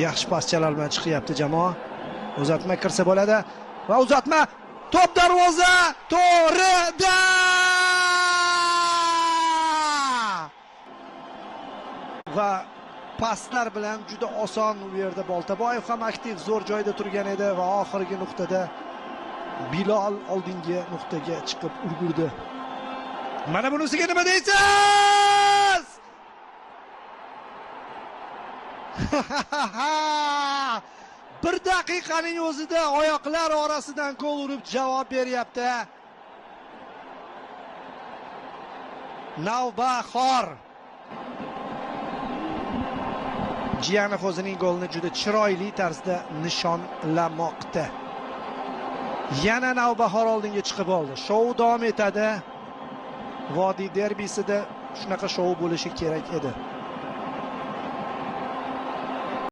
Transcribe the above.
Yaxshi paschalar bilan chiqyapti jamoa. Uzatma kirsa bo'ladi va uzatma, to'p darvoza to'rida! Va paslar bilan juda oson u yerda Boltaboyev ham aktiv zo'r joyda turgan edi va oxirgi nuqtada Bilol oldingi nuqtaga chiqib ulgurdi. Mana bunisiga nima deysiz? Bir daqiqaning o'zida oyoqlar orasidan gol urib javob beryapti. Navbahor. Jiyanov o'zining golini juda chiroyli tarzda nishonlamoqda. Yana Navbahor oldinga chiqib oldi. Shou davom etadi. Vodiy derbisida shunaqa shou bo'lishi kerak edi.